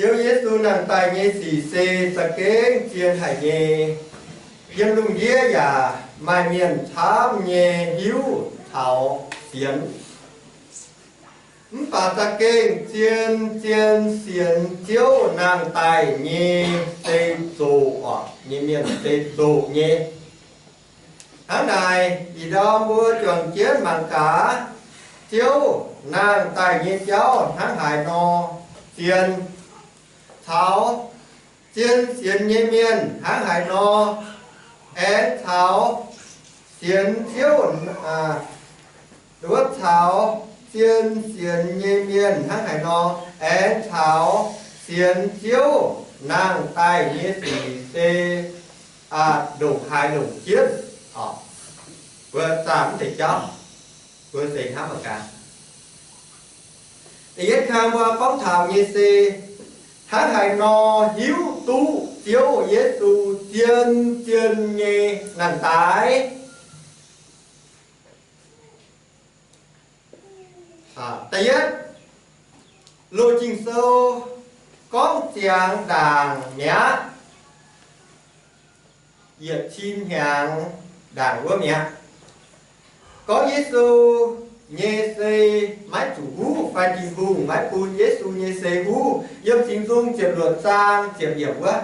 Ziouv Yesu nangh daaih nyei sic se za'gengh zien haic nyei. Yiem lungh ndiev yaac maaih mienh camv nyei hiuv taux sienx. Mv baac za'gengh zien-zien sienx Ziouv nangh daaih nyei se zoqc orqc nyei mienh se zoqc nyei. Hnangv naaic, ih ndorm mbuo juangc jienv mangc gaax, Ziouv nangh daaih nyei jauv hnangv haaix nor zien, caux zien sienx nyei mienh hnangv haaix nor, aengx caux sienx Ziouv, wuov caux zien sienx nyei mienh hnangv haaix nor, aengx caux sienx Ziouv nangh daaih nyei sic se ndongc haaix longc jienv. Mbuo zaah mv deix jauv, mbuo seix hnamv mangc gaax. Da'yietv kang mbuo gorngv taux nyei se hnangv haaix nor hiuv duqv Ziouv Yesu zien-zien nyei nangh daaih. Da'yietv, loz Ging-Sou gorngv ziangx ndaangc mi'aqv, yietc cin hnyangx ndaangc wuov mi'aqv. Gorngv Yesu nyei sei maiv zuqc huv fai Tin-Hungh maiv bun Yesu nyei sei huv, yiem Singx Nzung ziepc luoqc zaang ziepc yiemc wuov.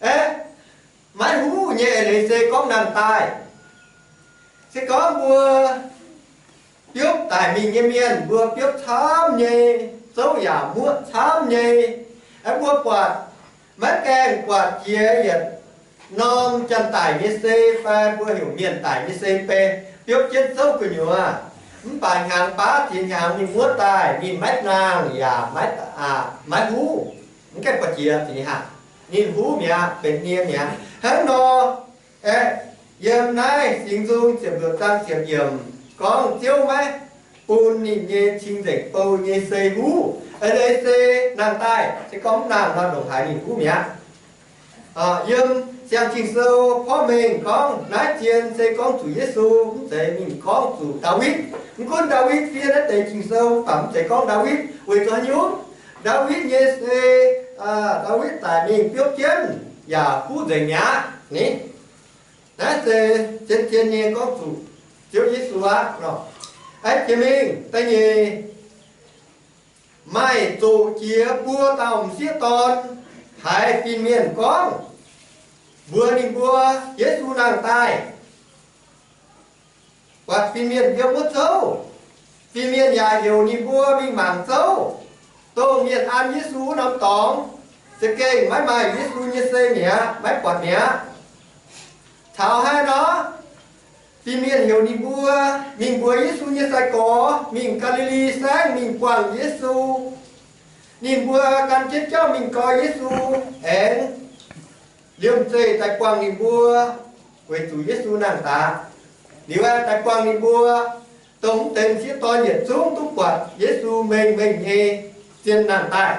Aeqv, maiv huv nyei eix leiz se gorngv nangh daaih. Se gorngv mbuo biopv daic mingh nyei mienh, mbuo biopv camv nyei, zouv yaac muoqv camv nyei, aeqv, mbuo buatc maiv gaengh buatc jiex yietc norm janx-daic nyei sei fai mbuo heuc mienh daic nyei sei beiv biopv jienv zouv gu'nyuoz. Mv baac hnyangx baav ziex hnyangx ninh muoqv daaih, ninh maiv nangh yaac maiv, maiv huv, mv gaengh buatc jiex ziqc nyei hnangv. Ninh huv mi'aqv, benx nie mi'aqv. Hnangv nor, aeqv, yiem naaiv Singx Nzung ziepc luoqc zaang ziepc yiemc gorngv Ziouv maiv bun ninh nyei cing-nzengc bou nyei sei huv. Eix leiz se nangh daaih, se gorngv mv nangh nor ndongc haaix ninh huv mi'aqv. Yiem Siang-Ging-Sou porv mengh gorngv naaiv zien se gorngv zuqc Yesu, mv zeiz mingh gorngv zuqc Ndaawitv. Mv gunv Ndaawitv fiev naaiv deix Ging-Sou, mv baac mv zeiz gorngv Ndaawitv. Weic zuqc haaix nyungc? Ndaawitv nyei se Ndaawitv daic mingh biopv jienv yaac huv nzengc mi'aqv ni. Naaiv se zien-zien nyei gorngv zuqc Ziouv Yesu aqv nor. Aeqv, jiex mingh da'nyeic, maaih zoqc jiex buo dauh m'sieqv dorn haiz fin-mienh gorngv mbuox ninh mbuo Yesu nangh daaih. Buatc fin-mienh yiem wuov zouv, fin-mienh yaac heuc ninh mbuo mingh mangc zouv, dongh mienh an Yesu wuov norm dorngx, za'gengh maiv maaih Yesu nyei sei mi'aqv, maiv buatc mi'aqv. Taux haaix nor, fin-mienh heuc ninh mbuo mingh mbuox Yesu nyei sai-gorx mingh Gaa^li^li Saengv mingh buangh Yesu. Ninh mbuo gan jienv jauv mingh goi Yesu, aengx liemh zeih daaih buangh ninh mbuo, weic zuqc Yesu nangh daaih. Liuz aeqv, daaih buangh ninh mbuo, dongh mv deix m'sieqv dorn yietc zungv duqv buatc Yesu mengh mengh nyei zien nangh daaih.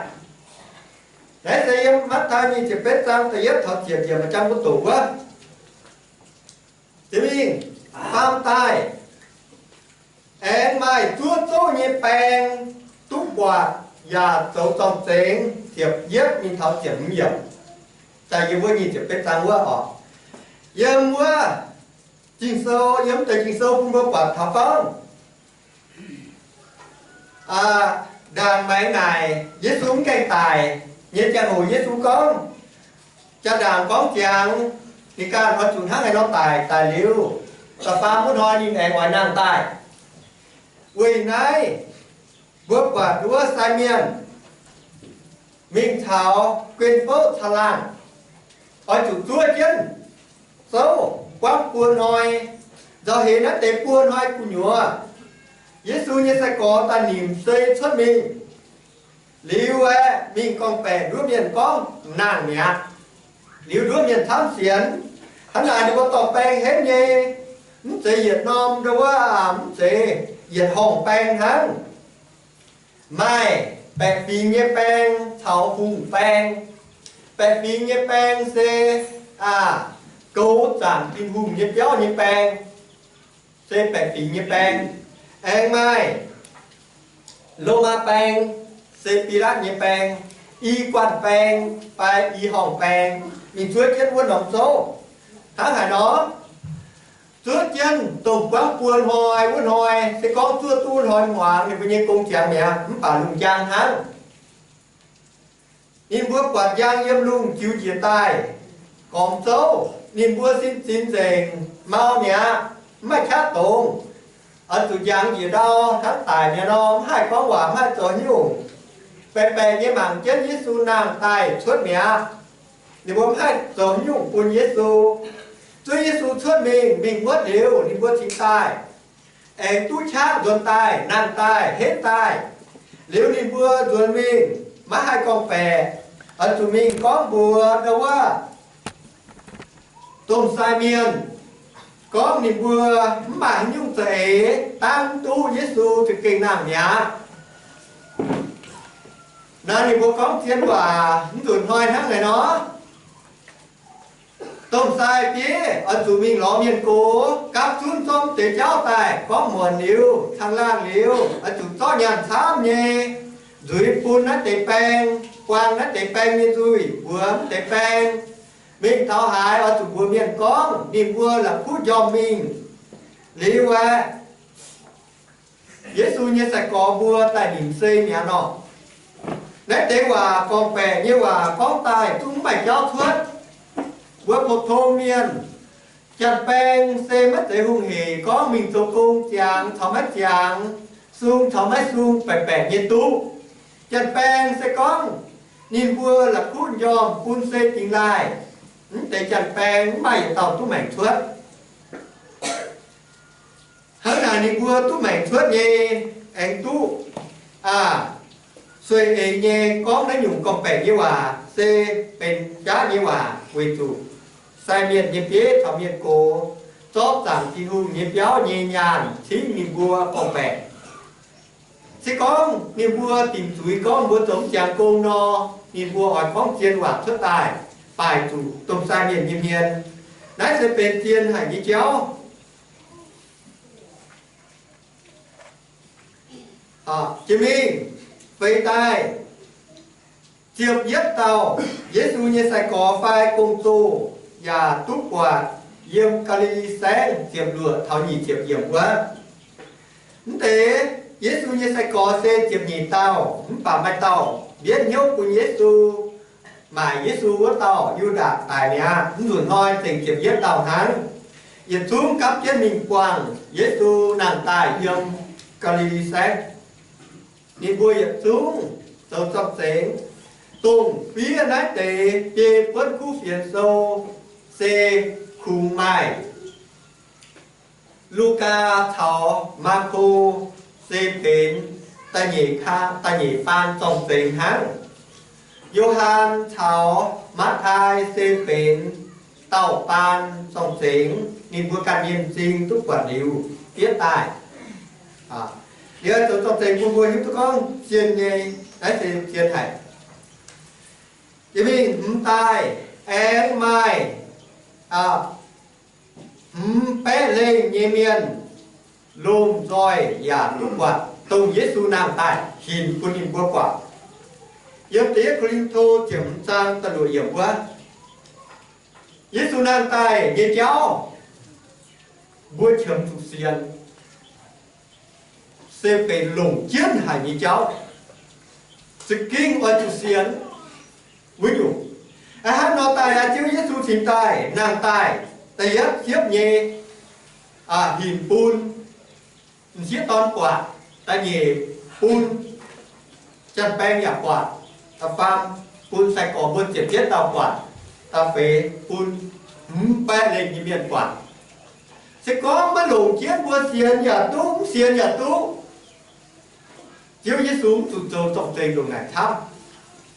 Naaiv se yiem Matv^tai nyic ziepc betv zaang da'yietv taux ziepc yiemc maaih jangx mbuo doqc wuov. Jiex mingh, faam daaih, aengx maaih zuov zouv nyei baeng duqv buatc yaac zoux zorng-zengx, ziepc yietv mingh taux ziepc hmz yiemc. Daaih yiem wuov nyic ziepc betv zaang wuov oc. Yiem wuov Ging-Sou, yiem deix Ging-Sou bun mbuo buatc taux gorngv, ndaangc maengx naaic Yesu mv gaengh daic nyei ziangh hoc Yesu gorngv, jaa-ndaangc gorngv ziangx, ninh ganh oix zuqc hnangv haaix nor daic, daic liuz, da'faam wuov hnoi ninh aengx oix nangh daaih. Weic naaiv, mbuo buatc wuov sai mienh mingh taux guen bouv caangh laangh, oix zuqc zuov jienv zouv buangv buo hnoi, nzauh heix naaiv deix buo hnoi gu'nyuoz, Yesu nyei sai-gorx daaih nimc sei cuotv mingh. Liuz aeqv, mingh gorngv-baeqc nduov mienh gorngv nangh mi'aqv. Liuz nduov mienh camv sienx. Hnangv naaic ninh mbuo dorh baeng henv nyei, mv zeiz yietc norm ndo wuov, mv zeiz yietc horngh baeng hnangv. Maaih baeqc fingx nyei baeng caux hungh baeng. Baeqc fingx nyei baeng se, aa, goux zaangc Tin-Hungh nyei biauv nyei baeng, se baeqc fingx nyei baeng. Aengx maaih Lomaa baeng, se Bilaatv nyei baeng. I guanh baeng fai i horngh baeng, ninh zuov jienv wuov norm zouv. Hnangv haaix nor? Zuov jienv dongh buangv buo hnoi wuov hnoi, se gorngv zuov duqv hnoi hmuangx, ninh mbuo nyei gong ziangx mi'aqv, mv baac lungh njang hnangv. Ninh mbuo buatc njang yiem lungh jiux njiec daaih gormx zouv, ninh mbuo sin zinx nzengc, mau mi'aqv, mv maaih qaqv dongz. Oix zuqc njangx njiec ndau hnangv daic mi'aqv nor, mv haih gorngv waac, mv haih zoux haaix nyungc. Baeqc baeqc nyei mangc jienv Yesu nangh daaih cuotv mi'aqv. Ninh mbuo mv haih zoux haaix nyungc bun Yesu. Zuov Yesu cuotv mingh, mingh muotv liuz, ninh mbuo cingx daaih aengx duqv qaqv nzuonx daaih, nangh daaih, henv daaih. Liuz ninh mbuo nzuonx mingh, maiv haih gorngv-baeqc, oix zuqc mingh gorngv mbuox ndau wuov domh sai mienh, gorngv ninh mbuo mv maaih haaix nyungc za'eix dangv duqv Yesu za'gengh nangh mi'aqv. Naaiv ninh mbuo gorngv zien waac, mv nzunc hnoi hnangv naaiv nor, domh sai bieiv oix zuqc mingh lorz mienh gox, gapv zunv zorqv deix jauv daaih gorngv muonc liuz, caangh laangh liuz, oix zuqc zorqv nyaanh camv nyei nzuiz bun naaiv deix baeng, buang naaiv deix baeng nyei nzuih, mbuox naaiv deix baeng. Mingh taux haaix oix zuqc mbuox mienh gorngv ninh mbuo la'kuqv njormh mingh. Liuz aeqv, Yesu nyei sai-gorx mbuo daaih nimc sei mi'aqv nor. Naaiv deix waac gorngv-baeqc nyei waac gorngv daaih zungv mv maaih jauv cuotv. Mbuo pou-tong mienh, janx-baeng se maiv zeiz hungh hec gorngv mingh zoux gong ziangx caux maiv ziangx, sung caux maiv sung, baeqc baeqc nyei duqv. Janx-baeng se gorngv ninh mbuo la'kuqv njormh bun sei dingx laaih, mv deix janx-baeng mv maaih yietc dauh duqv maengc cuotv. Hnangv naaic ninh mbuo duqv maengc cuotv nyei, aengx duqv, aa, sueih eix nyei gorngv naaiv nyungc gorngv-baeqc nyei waac se benx jaav nyei waac weic zuqc sai mienh nyei bieiv caux mienh gox zorqv zaangc Tin-Hungh nyei biauv nyei nyaanh cingv ninh mbuo gorngv-baeqc. Se gorngv ninh mbuo dingc zuiz gorngv mbuo zoux mv jangx gong nor, ninh mbuo oix gorngv zien waac cuotv daaih baaic zuqc domh sai mienh nyei hmien. Naaiv se benx zien haic nyei jauv. Jiex mingh feix daaih, Ziepc yietv dauh Yesu nyei sai-gorx fai gong-zoh yaac duqv buatc yiem Gaa^li^li Saengv ziepc luoqc taux nyic ziepc yiemc wuov. Mv deix Yesu nyei sai-gorx se ziepc nyeic dauh, mv baac maaih dauh mbienv hnyouv bun Yesu, maaic Yesu wuov dauh Yu^ndaatc daic mi'aqv. Mv nzunc hnoi zengc ziepc yietv dauh hnangv. Yietc zungv gapv jienv mingh buangh Yesu nangh daaih yiem Gaa^li^li Saengv. Ninh mbuo yietc zungv zoux zorng-zengx. Dongh fiev naaiv deix biei buonv kuv fienx sou se kungx maaih Lugaa caux Maako se benx da'nyeic kaa, da'nyeic baan zorng-zengx hnangv. Yo^han caux Matv^tai se benx dauh baan zorng-zengx. Ninh mbuo ganh nyei m'zing duqv buatc liuz fiev daaih. Liuz zoux zorng-zengx bun mbuo hiuv duqv gorngv zien nyei, naaiv se zien haic. Jiex mingh hmz daaih aengx maaih hmz baeqv lengh nyei mienh lomh nzoih yaac duqv buatc dongh Yesu nangh daaih hinc bun ninh mbuo buatc. Yiem da'yietv Ko^lin^to ziepc hmz zaang da'luoqc yiemc wuov, Yesu nangh daaih nyei jauv, mbuo qiemx zuqc sienx, se benx longc jienv haic nyei jauv. Za'gengh oix zuqc sienx wuov nyungc. Hnangv nor daaih aqv, Ziouv Yesu cingx daaih nangh daaih, da'yietv siepv nyei hinc bun m'sieqv dorn buatc, da'nyeic bun janx-baeng yaac buatc, da'faam bun sai-gorx mbuo ziepc yietv dauh buatc, da'feix bun hmz baeqv lengh nyei mienh buatc. Se gorngv maiv longc jienv mbuo sienx yaac duqv, mv sienx yaac duqv. Ziouv Yesu mv zuqc zoux zorng-zengx ndongc naaic camv.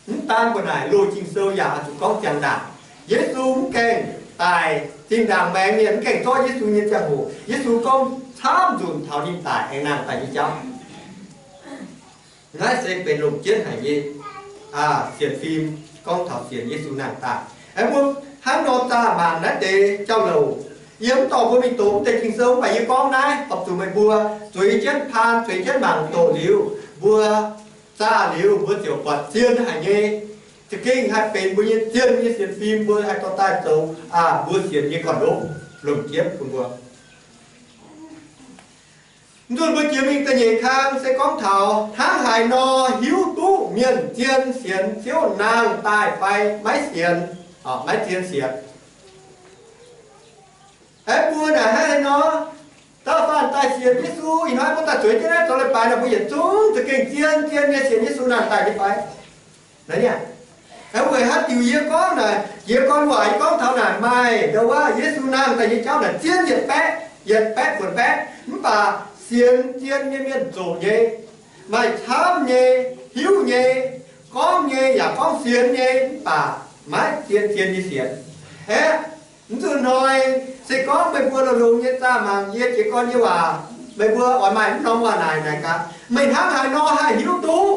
Mv daan mbuo naaic, loz Ging-Sou yaac oix zuqc gorngv ziangh ndaangc. Yesu mv gaengh daic, zinh ndaangc maengx mienh mv gaengh zorqv Yesu nyei ziangh hoc, Yesu gorngv camv nzunc taux ninh daic aengx nangh daaih nyei jauv. Naaiv se benx longc jienv haic nyei sienx fim, gorngv taux sienx Yesu nangh daaih. Aengx mbuo hnangv nor zaah mangc naaiv deix jauv-louc. Yie mv dorh mbuo mingh doqc mv deix Ging-Sou, mv baac yie gorngv naaiv horpc zuqc meih mbuo zueiz jienv paan, zueiz jienv mangc doqc liuz, mbuo zaah liuz mbuo ziouc buatc zien haic nyei. Za'gengh haih benx mbuo nyei zien nyei sienx fim, mbuo haih dorh daaih zoux mbuo sienx nyei gorn-ndoqv longc jienv bun mbuo. Mv nzunc mbuo jiex mingh da'nyeic kang se gorngv taux hnangv haaix nor hiuv duqv mienh zien sienx Ziouv nangh daaih fai maiv sienx, maiv zien sienx. Aeqv, mbuo naaic hnangv haaix nor, dauh faanh daaih sienx Yesu, ih hnoi mbuo daaih zueiz jienv naaiv zoux leiz-baaix naaic, mbuo yietc zungv za'gengh zien zien nyei sienx Yesu nangh daaih nyei fai? Aeqv, weic haaix diuc yie gorngv naaic, yie gorngv waac yie gorngv taux naaic maaih ndau wuov Yesu nangh daaih nyei jauv naaic zien yietc baeqv, yietc baeqv buonc baeqv, mv baac sienx zien nyei mienh zoqc nyei, maaih camv nyei, hiuv nyei, gorngv nyei yaac gorngv sienx nyei, mv baac maiv zien zien nyei sienx. Aeqv, mv nzunc hnoi se gorngv meih mbuo longx-longx nyei zaah mangc yie jiez gorn nyei waac, meih mbuo oix maaih mv norm waac naaic naaic gaax, meih hnangv haaix nor haih hiuv duqv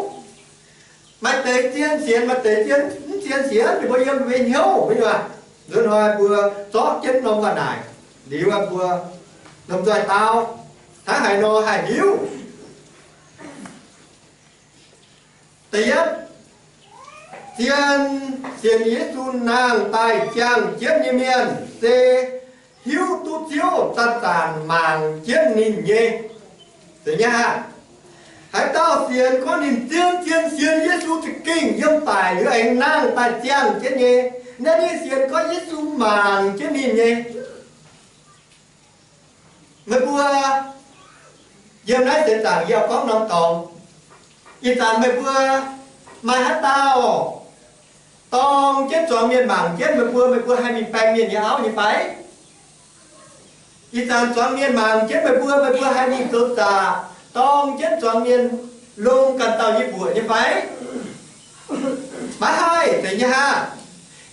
maaih deix zien sienx, maaih deix zien mv zien sienx? Ninh mbuo yiem mbuo nyei hnyouv, mv baac nzunc hnoi mbuo zorqv jienv norm waac naaic liuz, mbuo lomh nzoih dau, hnangv haaix nor haih hiuv? Da'yietv, zien sienx Yesu nangh daaih ziangh jienv nyei mienh se hiuv duqv Ziouv zanc-zanc mangc jienv ninh nyei. Zeiz nyei aqv. Haaix dauh sienx gorngv ninh zien-zien sienx Yesu za'gengh yiem daic liuz aengx nangh daaih ziangh jienv nyei, naaiv ninh sienx gorngv Yesu mangc jienv ninh nyei. Meih mbuo yiem naaiv seix zaangc yie gorngv norm dorngx. Ih zanc meih mbuo maaih haaix dauh dorng jienv zuangx mienh mangc jienv meih mbuo, meih mbuo haih mingh baeng mienh nyei auv nyei fai? Ih zanc zuangx mienh mangc jienv meih mbuo, meih mbuo haih mingh zoux zaqc dorng jienv zuangx mienh longc ganh dauh nyei mbuoqc nyei fai? Maiv haih, zeiz nyei aqv.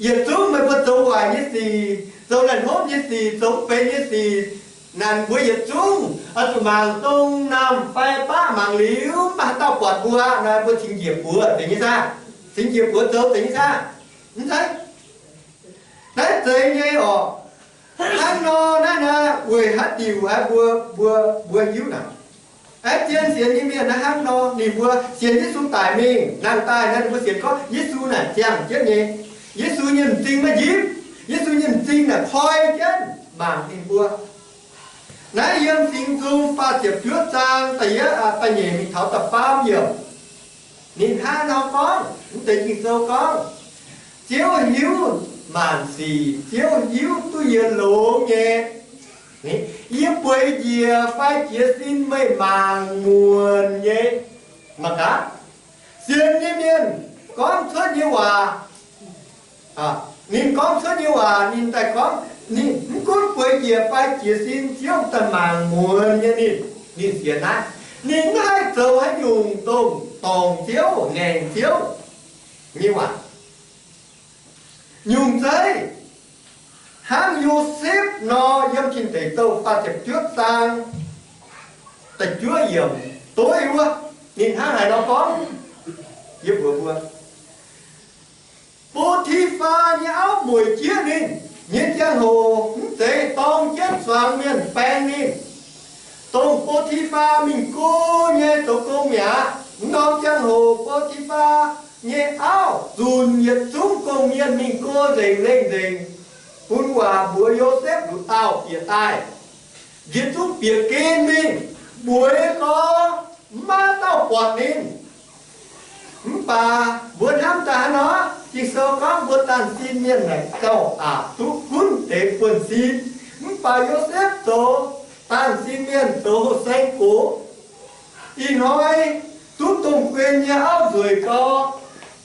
Yietc zungv meih mbuo zoux waaic nyei sic, zoux laih hnopv nyei sic, zoux benx nyei sic, naaic mbuo yietc zungv oix zuqc mangc dong naamh fai baqv mangc liuz, mv baac haaix dauh buatc mbuo naaic, mbuo cingx njiec buoz, zeiz nyei saah? Cingx njiec buoz zoux, zeiz nyei saah? Mv zeiz. Naaiv zeiz nyei orqc. Hnangv nor naaiv naaic weic haaix diuc aeqv, mbuo, mbuo, mbuo hiuv naaic. Aeqv, zien sienx nyei mienh naaiv hnangv nor, ninh mbuo sienx Yesu daic mingh, nangh daaih naaiv, ninh mbuo sienx gorngv Yesu naaic ziangh jienv nyei. Yesu nyei m'zing maiv njipv. Yesu nyei m'zing naaic koi jienv mangc ninh mbuo. Naaiv yiem Singx Nzung faah ziepc juov zaang da'yietv, da'nyeic mingh taux da'faam yiemc. Ninh hnangv nor gorngv, mv deix Ging-Sou gorngv, Ziouv hiuv maanc sic, Ziouv hiuv duqv yie longx nyei. Yie bueix njiec fai jiez sin meih mangc muonc nyei. Mangc gaax, sienx nyei mienh gorngv cuotv nyei waac, ninh gorngv cuotv nyei waac, ninh daaih gorngv, ninh mv gunv bueix njiec fai jiez sin, Ziouv daaih mangc muonc nyei ninh, ninh sienx naaiv. Ninh mv haih zoux haaix nyungc dongh dorngc Ziouv, ngaengc Ziouv nyei waac. Nyungc zeiv hnangv Yosepv nor, yiem Tin Deic Douh faah ziepc juov zaang da'juov yiemc doiv wuov, ninh hnangv haaix nor gorngv, yie mbuox mbuo, Bo^ti^faa nyei auv mueic jieqv ninh nyei ziangh hoc, mv zeiz dorng jienv zuangx mienh baeng ninh. Dongh Bo^ti^faa mingh go nyei zoux gong mi'aqv. Mv norm ziangh hoc Bo^ti^faa nyei auv zunc yietc zungv gong-mienh mingh go nzengc lengh nzengc, bun waac mbuox Yosepv nduqc dauh bieqc daaih. Njiec zungv bieqc gen mingh, bueix gorx, mv maaih dauh buatc ninh. Mv baac mbuo hnamv daaih hnangv nor, Ging-Sou gorngv mbuo daanh sin mienh naaic gauh aqc duqv gunv deix buonv-sin. Mv baac Yosepv zoux daanh sin mienh zoux hoh saeng gox, ih hnoi duqv domh guei nyei auv nzueic gau,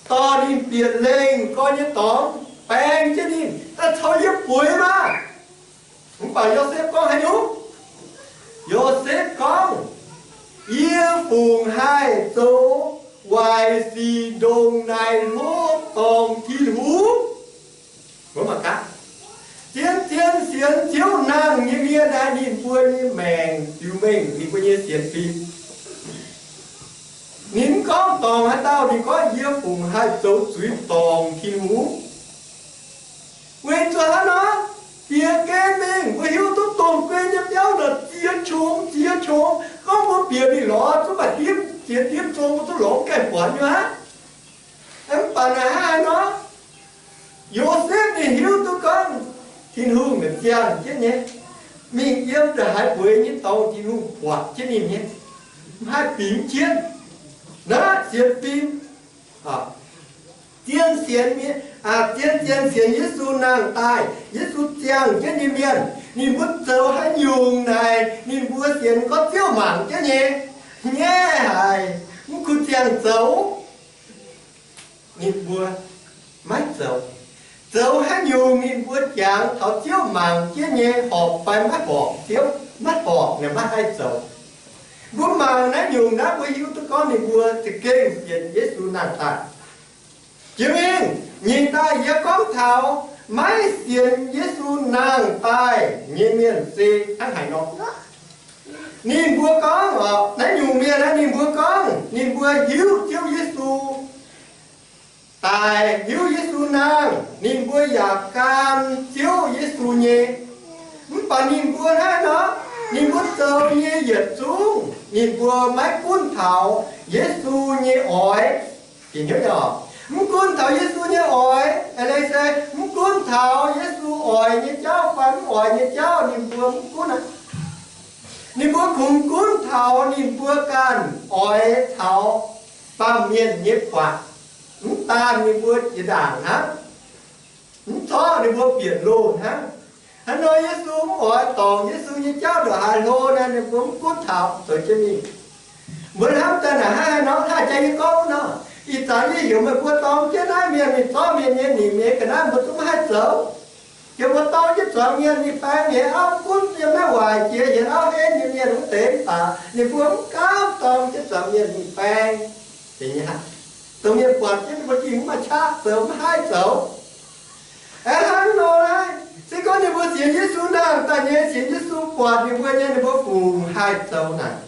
dorh ninh bieqc lengh gau nyei dorngx baeng jienv ninh daaih caux yie bueix maah! Mv baac Yosepv gorngv haaix nyungc? Yosepv gorngv, Yie fungc haih zoux waaic sic ndongc naaic hlo dorngc Tin-Hungh? Mbuo mangc gaax, zien zien sienx Ziouv nangh nyei mienh naaic, ninh mbuo nyei maengc ziux mengh, ninh mbuo nyei sienx fim. Ninh mv gorngv dorngc haaix dauh, ninh gorngv, Yie fungc haih zoux zuiz dorngc Tin-Hungh. Weic zuqc hnangv nor, bieqc gen mingh, mbuo hiuv duqv domh guei nyei biauv naaic ziex qongx ziex qongx. Gorngv mbuo bieqc mingh lorz zungv maaih diemv ziex diemv zong, mbuo zungv lorz mv gaengh buatc nyei aqv. Mv baac naaic hnangv haaix nor, Yosepv ninh hiuv duqv gorngv Tin-Hungh ziangh jienv nyei, mingh yiem ndongc haaix bueix nyei dorngx Tin-Hungh buatc jienv ninh nyei, mv haih bingx jienv. Naaiv sienx fim, zien sienx, zien zien sienx Yesu nangh daaih, Yesu ziangh jienv nyei mienh, ninh mbuo zoux haaix nyungc naaic ninh mbuo sienx gorngv Ziouv mangc jienv nyei. Nyaiv haic, mv kuh ziangh zoux. Ninh mbuo maiv zoux. Zoux haaix nyungc ninh mbuo jangx taux Ziouv mangc jienv nyei horpc fai maiv horpc, Ziouv maiv horpc, ninh maiv haih zoux. Mbuo mangc naaiv nyungc naaiv, mbuo hiuv duqv gorngv ninh mbuo za'gengh sienx Yesu nangh daaih. Jiex mingh nyic daaih yie gorngv taux maiv sienx Yesu nangh daaih nyei mienh se hnangv haaix nor. Ninh mbuo gorngv, naaiv nyungc mienh naaiv, ninh mbuo gorngv ninh mbuo hiuv Ziouv Yesu daic, hiuv Yesu nangh, ninh mbuo yaac gan Ziouv Yesu nyei. Mv baac ninh mbuo hnangv nor, ninh mbuo zoux nyei yietc zungv ninh mbuo maiv gunv taux Yesu nyei oix. Mv gunv taux Yesu nyei oix, aa, se mv gunv taux Yesu oix nyei jauv fai mv oix nyei jauv, ninh mbuo mv gunv aqv. Ninh mbuo kungx gunv taux ninh mbuo ganh oix caux baamh mienh nyei buatc. Mv daanh ninh mbuo jiex ndaangc hnangv, mv zorqv ninh mbuo bieqc loh hnangv. Hnangv nor Yesu mv oix dorngc Yesu nyei jauv ndongc haaix hlo naaic, ninh mbuo mv gunv taux zoux jienv mingh. Mbuo hnamv daaih naaic hnangv haaix nor, hnangv jang yie gorngv nor, ih zanc yie heuc meih mbuo dorng jienv naaiv mienh mingh zorqv mienh nyei ningc nyei ga'naaiv, mbuo zungv maiv haih zoux. Yie mbuo dorng jienv zuangx mienh mingh baeng nyei auv gunv yiem naaiv waaic jiex yietc auv henv nyei mienh wuov deix, mv baac ninh mbuo mv gaamv dorng jienv zuangx mienh mingh baeng. Dongh mienh buatc jienv ninh mbuo gengh mv maaih qaqv zoux, mv haih zoux. Aa, hnangv nor naaiv, se gorngv ninh mbuo sienx Yesu nangh daaih nyei, sienx Yesu buatc ninh mbuo nyei, ninh mbuo fungc haih zoux naaic.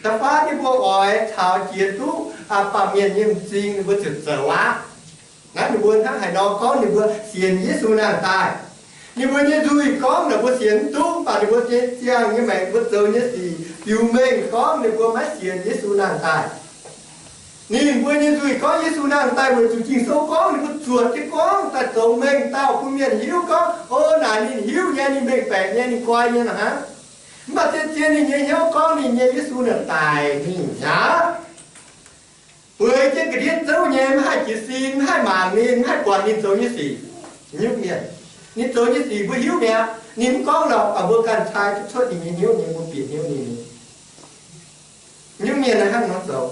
Da'faanh ninh mbuo oix caux jiex duqv baamh mienh nyei m'zing, ninh mbuo ziouc zoux aqv. Naaiv ninh mbuo hnangv haaix nor gorngv ninh mbuo sienx Yesu nangh daaih. Ninh mbuo nyei nzuih gorngv ninh mbuo sienx mv duqv, mv baac ninh mbuo nyei ziangh nyei maengc, mbuo zoux nyei sic, biux mengh gorngv ninh mbuo maiv sienx Yesu nangh daaih. Ninh mbuo nyei nzuih gorngv Yesu nangh daaih weic zuqc Ging-Sou gorngv ninh mbuo zuotc jienv gorngv daaih zoux mengh dauh bun mienh hiuv gorngv, o, naaic ninh hiuv nyei, ninh mengh baeqc nyei, ninh koi nyei hnangv. Mv baac zien-zien ninh nyei hnyouv gorngv ninh nyei Yesu naaic daic mingh aqv. Bueix jienv ga'ndiev zouv nyei, maiv haih jiez sin, maiv haih mangc ninh, maiv haih buatc ninh zoux nyei sic. Nyungc mienh, ninh zoux nyei sic mbuo hiuv mi'aqv. Ninh mv gorngv lorqc, mv baac mbuo ganh cai duqv cuotv ninh nyei hnyouv nyei, mbuo bieqc hnyouv ninh nyei. Nyungc mienh naaiv hnangv nor zoux.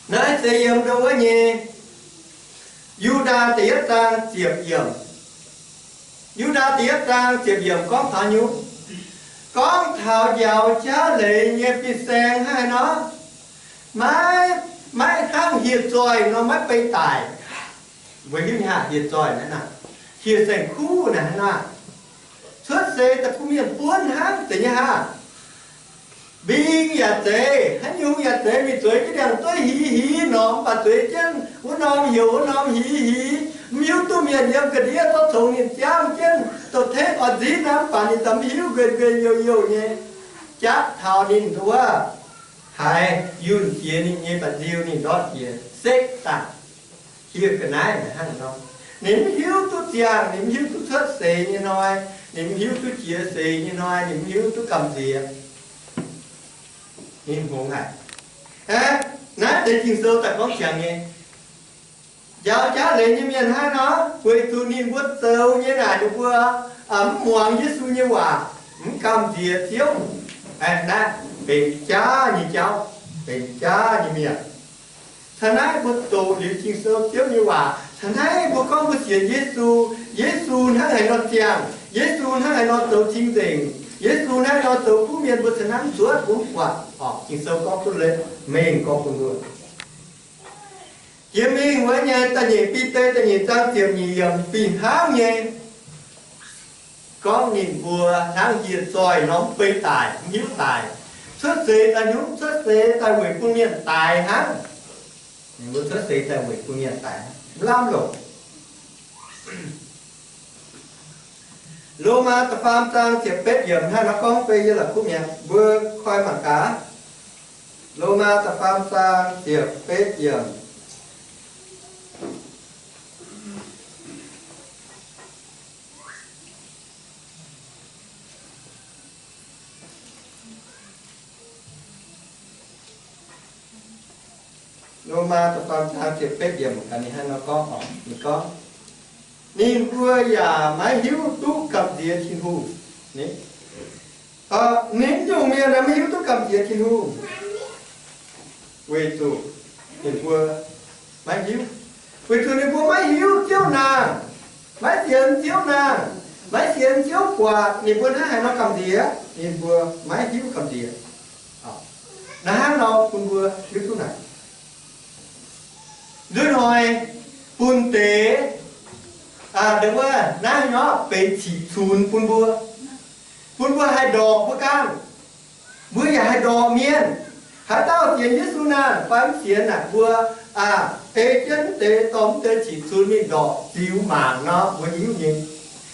Naaiv se yiem ndau wuov nyei Yu^ndaa da'yietv zaang ziepc yiemc. Yu^ndaa da'yietv zaang ziepc yiemc gorngv taux nyungc, gorngv taux njaaux jaav leiz nyei fin-saeng hnangv haaix nor, maiv, maiv hnangv hieh zoih nor maiv bei daic. Mbuo hiuv nyei hnangv hieh zoih naaiv naaic, hieh saeng-kuv naaic hnangv naaic, cuotv seix daaih bun mienh buonv hnangv zeiz nyei hnangv. Mbing yaac zeiz, haaix nyungc yaac zeiz, mingh zueiz jienv ndiangx-dueiv hiv hiv norm, mv baac zueiz jienv wuov norm heuc wuov norm hiv hiv, mv hiuv duqv mienh yiem ga'ndiev zorqv congx ninh ziangv jienv, dongh tengv oix nzitv aqv, mv baac ninh daaih mv hiuv, nquenc nquenc youh youh nyei, jatv taux ninh wuov haiz yunh jiex ninh nyei mba'nziu ninh ndortv jiex sekv daaih. Hieh ga'naaiv naaic hnangv nor, ninh mv hiuv duqv ziangh, ninh mv hiuv duqv cuotv seix nyei hnoi, ninh mv hiuv duqv jiex seix nyei hnoi, ninh mv hiuv duqv gamh nziex. Ninh hngongx haic. Aeqv, naaiv deix Ging-Sou daaih gorngv ziangx nyei, njaaux jaav leiz nyei mienh hnangv nor, weic zuqc ninh mbuo zoux nyei naaic ninh mbuo mv muangx Yesu nyei waac, mv gamh nziex Ziouv. Aeqv, naaiv benx jaav nyei jauv, benx jaav nyei mienh. Caux naaiv mbuo doqc liuz Ging-Sou Ziouv nyei waac, caux naaiv mbuo gorngv mbuo sienx Yesu, Yesu hnangv haaix nor ziangh, Yesu hnangv haaix nor zoux cing-nzengc, Yesu hnangv haaix nor zoux kuv mienh, mbuo caux naaiv mv zuotv, mbuo mv buatc. Orqc, Ging-Sou gorngv duqv leiz mengh gorngv bun mbuo. Jiex mingh wuov nyei da'nyeic Bide da'nyeic zaang ziepc nyeic yiemc fih hnangv nyei, gorngv ninh mbuo hnangv hieh zoih nor mv bei daic, mv hiuv daic. Cuotv seix daaih nyungc, cuotv seix daaih weic bun mienh daic hnangv. Ninh mbuo cuotv seix daaih weic bun mienh daic hnangv, mv lamh longc. Lomaa da'faam zaang ziepc betv yiemc hnangv nor gorngv, fei yie la'kuqv mi'aqv, mbuo koi mangc gaax. Lomaa da'faam zaang ziepc betv yiemc. Lomaa da'faam zaang ziepc betv yiemc gaax ninh hnangv nor gorngv, ninh gorngv, ninh mbuo yaac maiv hiuv duqv gamh nziex Tin-Hungh. Ninh, ninh nyungc mienh maiv hiuv duqv gamh nziex Tin-Hungh, weic zuqc ninh mbuo maiv hiuv, weic zuqc ninh mbuo maiv hiuv Ziouv naang, maiv sienx Ziouv naang, maiv sienx Ziouv buatc, ninh mbuo hnangv haaix nor gamh nziex, ninh mbuo maiv hiuv gamh nziex. Naaiv hnangv nor bun mbuo hiuv duqv naaic. Nzuih hnoi bun deix, aa, ndongc wuov naaiv nor benx qiqv cunx bun mbuo, bun mbuo haih ndorpc mbuo ganh, mbuo yaac haih ndorpc mienh. Haaix dauh sienx Yesu naaic fai mv sienx naaic, mbuo, aa, ei jienv mv deix dorh mv deix qiqv cunx mingh ndorpc ziux mangc nor, mbuo hiuv nyei.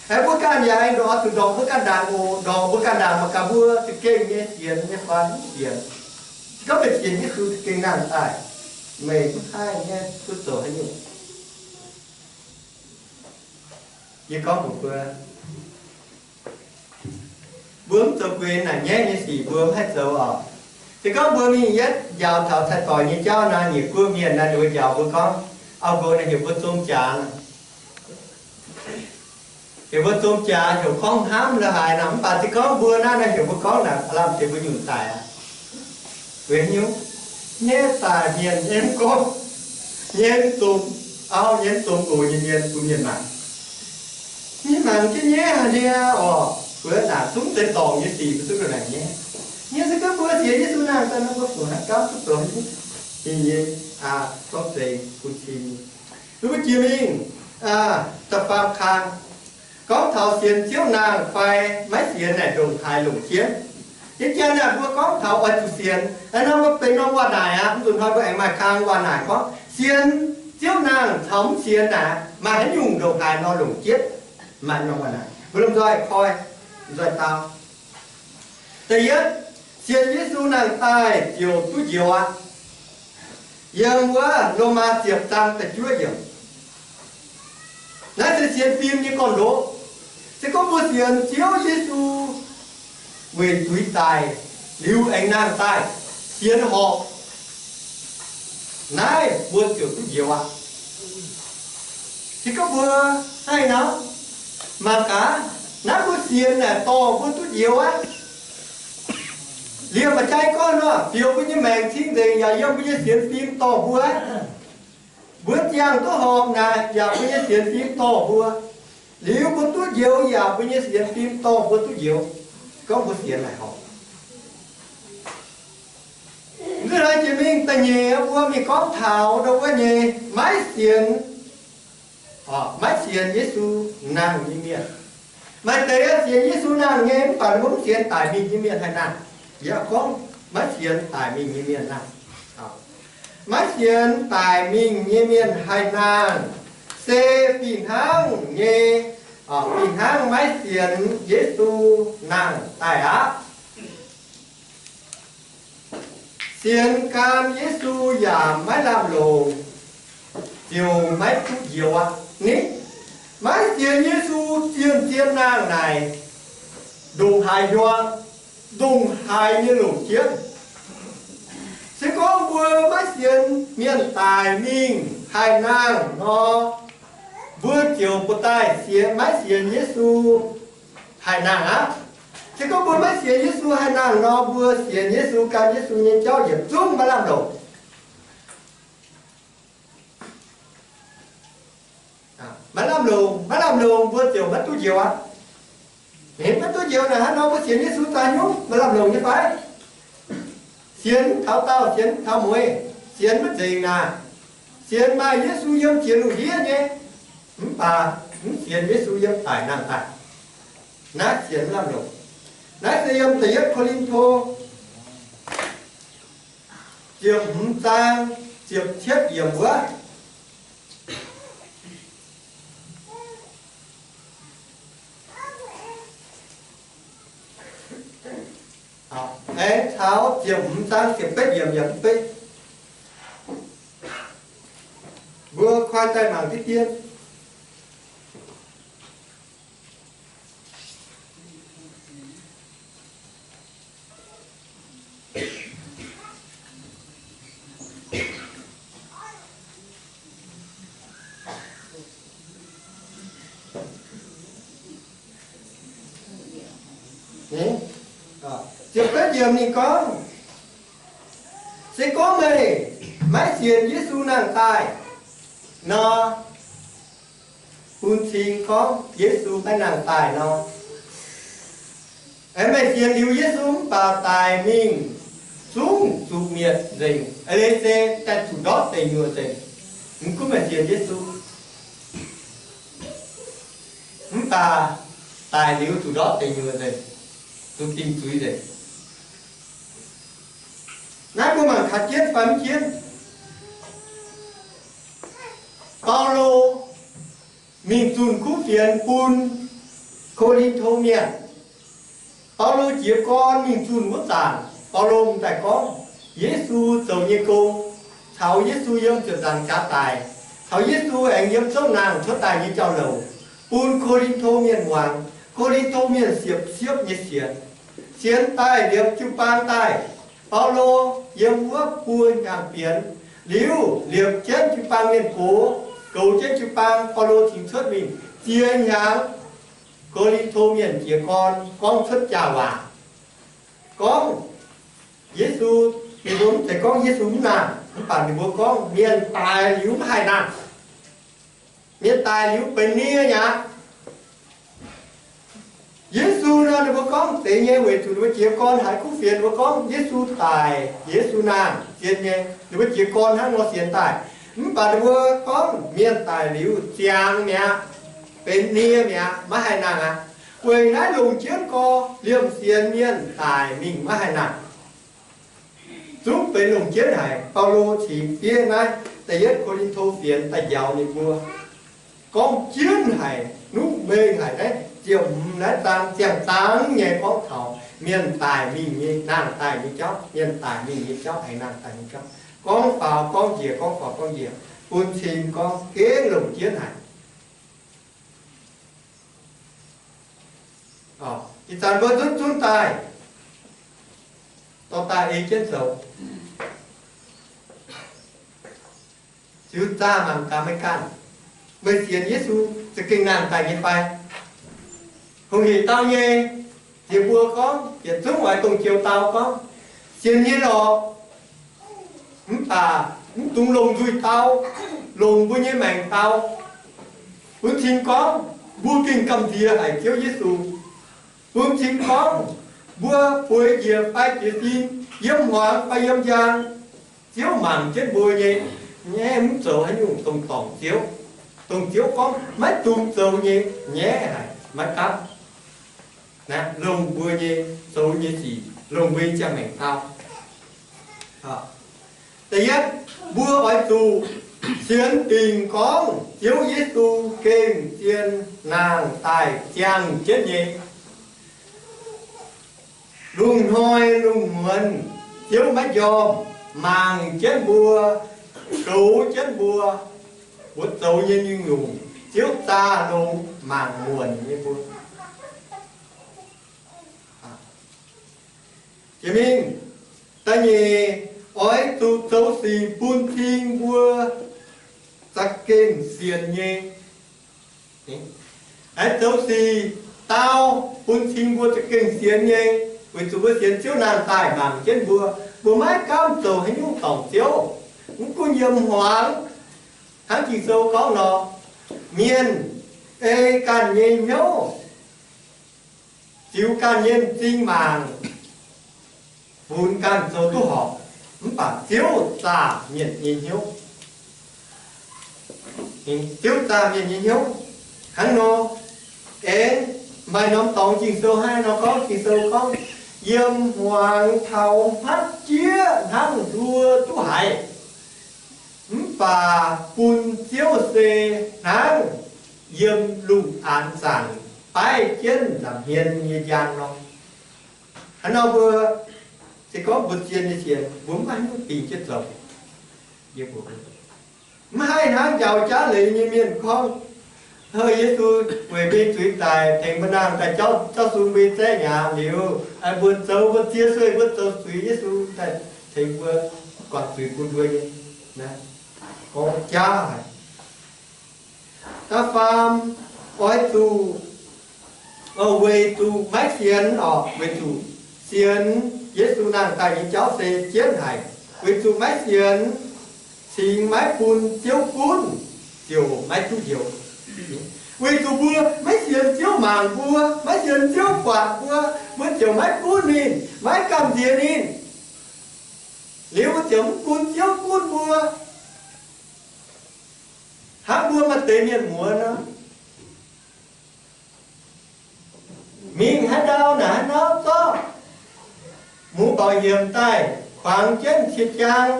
Aa, mbuo ganh yaac haih ndorpc, zuqc ndorpc mbuo ganh ndaangc oc. Ndorpc mbuo ganh ndaangc mangc gaax mbuo za'gengh nyei sienx nyei fai mv sienx. Se gorngv meih sienx Yesu za'gengh nangh daaih, meih mv haih nyei duqv zoux haaix nyungc. Yie gorngv mbuox mbuo, mbuo mv zoux gueix naaic nyaiv nyei sic mbuo mv haih zoux oc. Se gorngv mbuo mingh yietv njaaux taux cai-doic nyei jauv nor, nyiec guoqv mienh naaic ninh mbuo njaaux mbuo gorngv, auv-nqox naaic heuc mbuo zom jaax nor, heuc mbuo zom jaax heuc gorngv hnamv la'haaix nor, mv baac se gorngv mbuo naaiv naaic heuc mbuo gorngv naaic, aav lamh deix mbuo nyunc daic aqv. Weic haaix nyungc? Nyaiv daaih mienh nyaiv gorngv, nyaiv zom, auv nyaiv zom nqox nyei mienh bun mienh mangc. Mienh mangc jienv nyaiv haic nyei oc. Mbuo naaic zungv deix dorngc nyei sic mbuo zungv naaic nyaiv. Nyaiv se gorngv mbuo sienx Yesu nangh daaih nor, mbuo fungc hnangv gauh duqv zoux haaix nyungc. Ninh nyei, aa, gorngv zeiz bun cing. Mbuo jiex mingh, aa, da'faam kang, gorngv taux sienx Ziouv nangh fai maiv sienx naaic ndongc haaix longc jienv. Yiem janx naaic mbuo gorngv taux oix zuqc sienx, aa, nor mbuo benx norm waac-naaic aqv. Mv nzunc hnoi mbuo aengx maaih kang waac-naaic gorngv sienx Ziouv nangh caux mv sienx naaic, maaih haaix nyungc ndongc haaix nor longc jienv? Maaih nor naaic, mbuo lomh nzoih koi, nzoih dau. Da'yietv, sienx Yesu nangh daaih ziouc duqv njoux aqv. Yiem wuov Lomaa ziepc zaang da'juov yiemc. Naaiv se sienx fim nyei gorn-ndoqv. Se gorngv mbuo sienx Ziouv Yesu weic zuiz daic liuz aengx nangh daaih sienx horpc, naaiv mbuo ziouc duqv njoux aqv. Se gorngv mbuo haih nor, mangc gaax, naaiv mbuo sienx naaic dorh mbuo duqv njoux aqv. Liemh maaih jai gorngv nor, fioux mbuo nyei maengc cing-nzengc yaac yiem mbuo nyei sienx fim dorh mbuo aqv. Mbuo ziangh duqv horpc naaic yaac mbuo nyei sienx fim dorh mbuo. Liuz mbuo duqv njoux yaac mbuo nyei sienx fim dorh mbuo duqv njoux. Gorngv mbuo sienx naaic horpc. Nzunc hlaax jiex mingh da'nyeic mbuo mingh gorngv taux ndau wuov nyei maiv sienx, maiv sienx Yesu nangh nyei mienh. Maaih deix sienx Yesu nangh nyei mv baac mbuo mv sienx daic mingh nyei mienh haih nangh. Yaac gorngv maiv sienx daic mingh nyei mienh nangh. Maiv sienx daic mingh nyei mienh haih nangh, se fih hnangv nyei, fih hnangv maiv sienx Yesu nangh daaih aqv. Sienx gan Yesu yaac maiv lamh longc, ziouc maiv duqv njoux aqv. Ni, maiv sienx Yesu zien-zien nangh naaic, ndongc haaix hiuang, ndongc haaix nyei longc jienv. Se gorngv mbuo maiv sienx mienh daic mingh haih nangh nor, mbuo ziouc buoz-daaih sienx, maiv sienx Yesu haih nangh aqv. Se gorngv mbuo maiv sienx Yesu haih nangh nor, mbuo sienx Yesu, gan Yesu nyei jauv yietc zungv maiv lamh longc. Maiv lamh longc, maiv lamh longc mbuo ziouc maiv duqv njoux aqv. Maiv duqv njoux naaic hnangv nor mbuo sienx Yesu zaaix nyungc maiv lamh longc nyei fai? Sienx taux daauh, sienx taux mueiz, sienx maiv nzengc naaic, sienx maaih Yesu yiem jiex lungh ndiev nyei, mv baac mv sienx Yesu yiem daic nangh daaih. Naaiv sienx maiv lamh longc. Naaiv se yiem da'yietv Ko^lin^to ziepc hmz zaang ziepc cietv yiemc wuov. Aengx caux ziepc hmz zaang ziepc betv yiemc yaac mv betv. Mbuo koi daaih mangc diqv dien. Ziepc betv yiemc ninh gorngv, se gorngv meih maiv sienx Yesu nangh daaih nor, bun cing gorngv Yesu maiv nangh daaih nor. Aengx meih sienx liuz Yesu mv baac daic mingh zungv zuqc mietc nzengc, eix leiz se daaih zuqc ndortv deic nyuoqc nzengc. Mv gunv meih sienx Yesu mv baac daic liuz zuqc ndortv deic nyuoqc nzengc, zuqc dingc zuiz nzengc. Naaiv mbuo mangc kaux jienv fai mv jienv? Baulo mingh zunh kuv fienx bun Ko^lin^to Mienh. Baulo jiez gorn mingh zunh wuov zanc, Baulo m'daaih gorngv Yesu zoux nyei gong, caux Yesu yiem ziepc nzaangc jaax daic, caux Yesu aengx yiem zouv nangh cuotv daaih nyei jauv-louc, bun Ko^lin^to Mienh muangx. Ko^lin^to Mienh siepv-siepv nyei sienx. Sienx daaih liepc jiu-baang daaih, Baulo yiem wuov buo hnyangx bienx. Liuz liepc jienv jiu-baang mienh gox, goux jienv jiu-baang, Baulo cingx cuotv mingh ziex hnyangx. Ko^lin^to Mienh jiez gorn gorngv cuotv jaax waac, gorngv Yesu, ninh mbuo mv zeiz gorngv Yesu mv nangh, mv baac ninh mbuo gorngv mienh daic liuz mv haih nangh. Mienh daic liuz benx nie mi'aqv. Yesu nor, ninh mbuo gorngv deix nyei, weic zuqc ninh mbuo jiez gorn haiz kuv fienx ninh mbuo gorngv Yesu daic, Yesu nangh, zien nyei, ninh mbuo jiez gorn hnangv nor sienx daaih. Mv baac ninh mbuo gorngv mienh daic liuz ziangx mi'aqv, benx nie mi'aqv, maiv haih nangh aqv. Weic naaiv longc jienv gorx liemh sienx mienh daic mingh maiv haih nangh. Zungv benx longc jienv haic. Baulo cingx fiev naaiv Da'yietv Ko^lin^to Fienx da'njaaux ninh mbuo gorngv jienv haic, nuqv mengh haic naaiv ziepc hmz naaiv zaang ziangh dangv nyei gorngv taux mienh daic mingh nyei, nangh daaih nyei jauv, mienh daic mingh nyei jauv, aengx nangh daaih nyei jauv. Gorngv faaux gorngv njiec, gorngv faaux gorngv njiec, bun cing gorngv gengh longc jienv haic. Ih zanc mbuo zunv zunv daaih, dorh daaih ei jienv zoux. Ziux zaah mangc gaax meih ganh, meih sienx Yesu za'gengh nangh daaih nyei fai? Hungh hec dau nyei, ziex mbuo gorngv, yietc zungv oix dongh joux dau gorngv, sienx nyei lorqc, mv baac mv dungx longc nzuih dau, longc mbuo nyei maengc dau. Bun cing gorngv mbuo gengh gamh nziex haic Ziouv Yesu. Bun cing gorngv mbuo bueix njiec fai jiez sin, yiem hmuangx fai yiem njang, Ziouv mangc jienv mbuo nyei, nyaiv mv zoux haaix nyungc dongh dorngc Ziouv. Dongh Ziouv gorngv maiv dungx zoux nyei, nyaiv haic maiv gapv. Naaiv longc mbuo nyei zoux nyei sic, longc mbuo nyei ziangh maengc dau. Da'yietv, mbuo oix zuqc sienx dingc gorngv Ziouv Yesu gengh zien nangh daaih ziangh jienv nyei. Lungh hnoi lungh muonz Ziouv maiv njormh, mangc jienv mbuo, goux jienv mbuo, mbuo zoux nyei nyungc-nyungc Ziouv zaah longx mangc muonc nyei mbuo. Jiex mingh, da'nyeic, oix zuqc zoux sic bun cing mbuo za'gengh sienx nyei. Aengx zoux sic dau bun cing mbuo za'gengh sienx nyei, weic zuqc mbuo sienx Ziouv nangh daaih mangc jienv mbuo, mbuo maiv gamh zoux haaix nyungc dorngc Ziouv. Mv gunv yiem hmuangx, hnangv Ging-Sou gorngv nor, mienh ei ganh nyei hnyouv ziux ganh nyei m'zing mangc, funx ganh zoux duqv horpc, mv baac Ziouv zaah mienh nyei hnyouv. Ziouv zaah mienh nyei hnyouv hnangv nor. Aengx maaih norm dorngx Ging-Sou hnangv nor gorngv, Ging-Sou gorngv, yiem hmuangx taux hmatv jieqv hnangv hluo duqv haiz, mv baac bun Ziouv se hnangv yiem lungh aanx zaangc baeqv jienv nza'hmien nyei njang nor. Hnangv nor mbuo se gorngv mbuo zien nyei sienx, mbuo mv haih bingx jienv zoux. Mv haih hnangv njaaux jaav leiz nyei mienh gorngv, Yesu weic mbuo zuiz daic, tengx mbuo nangh daaih jauv sung mbuo nyei zaeqv nyaax liuz, mbuo zoux mbuo ziex sueih mbuo zoux zuiz, Yesu daaih tengx mbuo guangc zuiz bun mbuo nyei. Gorngv jaav haic. Da'faam, oix zuqc, weic zuqc maiv sienx orqc, weic zuqc sienx Yesu nangh daaih nyei jauv se jienv haic. Weic zuqc maiv sienx, cingx maiv bun Ziouv gunv, ziouc maiv duqv njoux. Weic zuqc mbuo maiv sienx Ziouv mangc mbuo, maiv sienx Ziouv buatc mbuo, mbuo ziouc maiv gunv ninh, maiv gamh nziex ninh. Liuz mbuo ziouc mv bun Ziouv gunv mbuo. Hnangv mbuo maaih deix mienh muoz nor, mingh haaix ndau naaic haaix ndau zorqv mbuox bảo hiểm daaih kuangx jienv qiex jaang,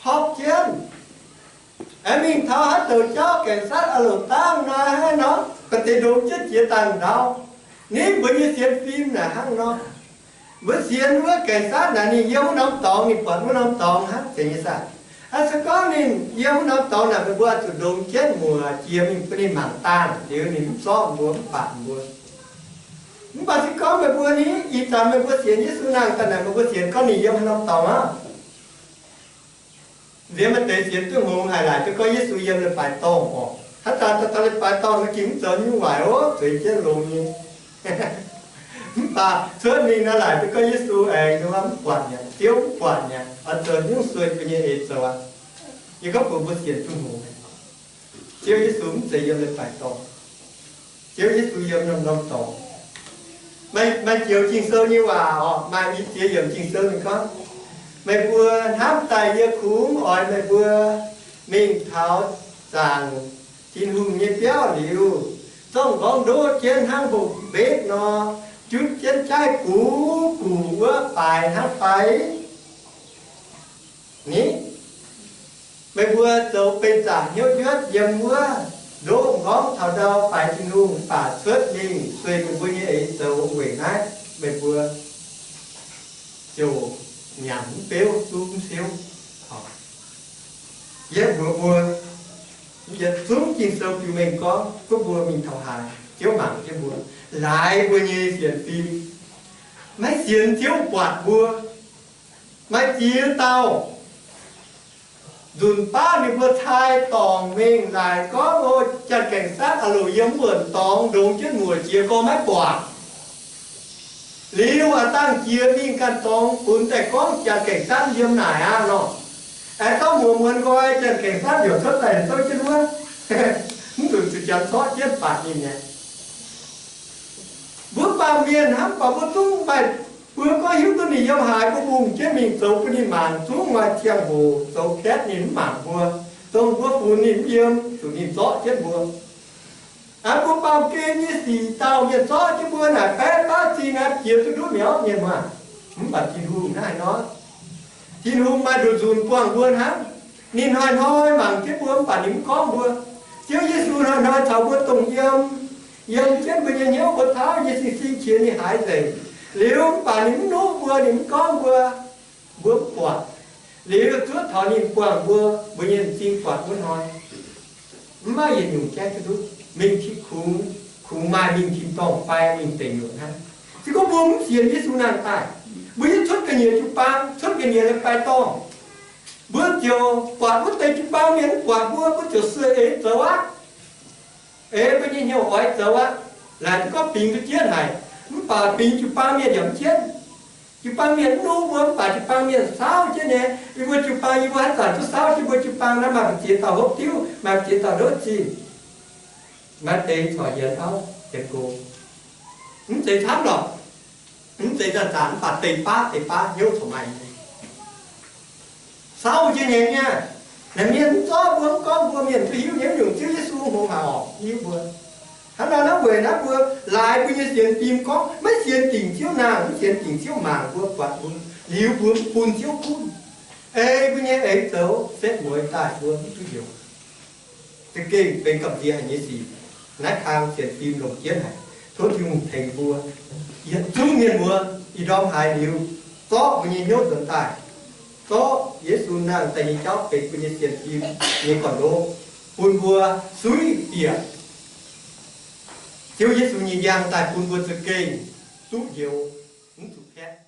hopv jienv. Aengx mingh taux haaix douc jauv cảnh sát a'loc dangv nor, haaix nor, baac deix ndongx jienv jiex dangh ndau. Ninh mbuo nyei sienx fim naaic hnangv nor. Mbuo sienx wuov cảnh sát naaic ninh yiem wuov norm dorngx, ninh buatc wuov norm dorngx hnangv zeiz nyei saah. Se gorngv ninh yiem wuov norm dorngx naaic, meih mbuo oix zuqc ndongx jienv muoc jiex mingh bun ninh mangc dangh liuz ninh mv zorqv mbuo, mv baac mbuo. Mv baac se gorngv meih mbuo ni, ih zanc meih mbuo sienx Yesu nangh daaih naaic, meih mbuo sienx gorngv ninh yiem haaix norm dorngx aqv? Nziex maaih deix sienx duqv hngongx haic, laaic duqv gorngv Yesu yiem leiz-baaix dorngh orqc. Haaix zanc daaih taux leiz-baaix dorngh nor, gengh mv zoux nyungc waaic oc, zueiz jienv longx nyei. Mv baac cuotv mingh nor, laaic duqv gorngv Yesu aengx mv buatc mi'aqv, Ziouv mv buatc mi'aqv, oix zoux nyungc sueih bun nyei eix zoux aqv. Yie gorngv mbuox mbuo sienx duqv hngongx, Ziouv Yesu mv zeiz yiem leiz-baaix dorngh. Ziouv Yesu yiem norm-norm dorngx. Maaih, maaih joux Ging-Sou nyei waac orqc, maaih i ziex yiemc Ging-Sou ninh gorngv, meih mbuo hnamv daaih yie kungx oix meih mbuo mingh taux zaangc Tin-Hungh nyei biauv liuz, zorqv nqorngv ndoqv jienv hnangv mbong-mbetv nor, jutv jienv jaiv gux gux wuov baaix hnangv fai? Ni, Meih mbuo zoux beiv zaangc hnyouv njuotv yiem wuov ndoqv m'nqorngv taux ndau faix Tin-Hungh mv baac cuotv mingh sueih meih mbuo nyei eix zoux weic naaiv, meih mbuo ziouc nyanc mv beuv, zungv mv siouv. Yie mbuox mbuo, yietc zungv Ging-Sou biux mengh gorngv gunv mbuo mingh taux haaix, Ziouv mangc jienv mbuo, laaix mbuo nyei sienx fim. Maiv sienx Ziouv buatc mbuo. Maaih ziex dauh nzunc baav ninh mbuo cai dorngc mingh naaic gorngv, O, janx-gaengh satv a'loc yiem wuonh dorngx ndongx jienv muoc jiex gorx maiv buatc. Liuz a'dangh jiex mingh ganh dorngx funx daaih gorngv janx-gaengh satv yiem naaic aqv nor. Aengx gorngv muoz-muonz nqoi janx-gaengh satv yaac cuotv daaih zouv jienv wuov, mv nzunc zuqc janx zorqv jienv baatc ninh mi'aqv. Mbuo baamh mienh hnamv baac mbuo zungv maaih, mbuo gorngv hiuv duqv ninh yiem haaix, mbuo mbungh jienv mingh zoux bun ninh mangc, zungv maaih ziangh hoc zoux kaetv ninh mv mangc mbuo, dongh mbuo funx ninh mv yiem, zuqc ninh zorqv jienv mbuo. Aa, mbuo baamh gen nyei sic dauh mienh zorqv jienv mbuo naaic baeqv baav zingh aqv, jiex duqv nduov mi'aqv mienh maah. Mv baac Tin-Hungh naaiv haaix nor, Tin-Hungh maaih nduqc nzunc buangh mbuo hnangv. Ninh hnoi-hnoi mangc jienv mbuo mv baac ninh mv gorngv mbuo. Ziouv Yesu hnoi-hnoi caux mbuo dongh yiem, yiem jienv mbuo nyei hnyouv, mbuo tauv nyei sing-sing qiex ninh haiz nzengc. Liuz mv baac ninh mv nuqv mbuo, ninh mv gorngv mbuo, mbuo mv buatc. Liuz zuov taux ninh buangh mbuo, mbuo nyei m'zing buatc wuov hnoi, mv maaih yietc nyungc jaiv duqv, mingh tin kungx, kungx maaih mingh tin-dorngh fai mingh deic nyuoqc hnangv. Se gorngv mbuo mv sienx Yesu nangh daaih, mbuo yiem cuotv ga'nyiec jiu-baang, cuotv ga'nyiec leiz-baaix dorngh, mbuo ziouc buatc wuov deix jiu-baang mienh mv buatc mbuo, mbuo ziouc sueih eix zoux aqv. Eix mbuo nyei hnyouv oix zoux aqv. Laaic duqv gorngv bingx duqv jienv haic, mv baac bingx jiu-baang mienh yaac mv jienv. Jiu-baang mienh mv nuqv mbuo, mv baac jiu-baang mienh saauv jienv nyei. Yie mbuo jiu-baang, yie mbuo haaix zanc duqv saauv jienv mbuo jiu-baang naaiv, maaih mbu'ziex dauh hopv diuv, maaih mbu'ziex dauh ndotv zinh, maaih deix corc yienx auv yienx go. Mv zeiz camv lorqc. Mv zeiz zanc-zanc, mv baac deix baav deix baav hnyouv corc maaih nyei. Saauv jienv nyei nyei. Naaiv mienh mv zorqv mbuo, mv gorngv mbuo, mienh duqv hiuv nyei, mv nyungc Ziouv Yesu hngongx haic orqc, hiuv mbuo. Hnangv nor naaiv weic naaiv mbuo laaix mbuo nyei sienx fim gorngv maiv sienx dingc Ziouv nangh, mv sienx dingc Ziouv mangc mbuo, buatc mbuo, liuz mbuo mv bun Ziouv gunv. Ei mbuo nyei eix zoux setv mueiz daaih mbuo mv duqv heuc. Za'gengh benx gamh nziex haic nyei sic. Naaiv kang sienx fim longc jienv haic. Tov Tin-Hungh tengx mbuo yietc zungv mienh mbuo ih ndorm haiz liuz, zorqv mbuo nyei hnyouv nzuonx daaih, zorqv Yesu nangh daaih nyei jauv benx mbuo nyei sienx fim nyei gorn-ndoqv, bun mbuo suiv bieqc Ziouv Yesu nyei njang daaih, bun mbuo za'gengh duqv heuc, mv zuqc kaeqv.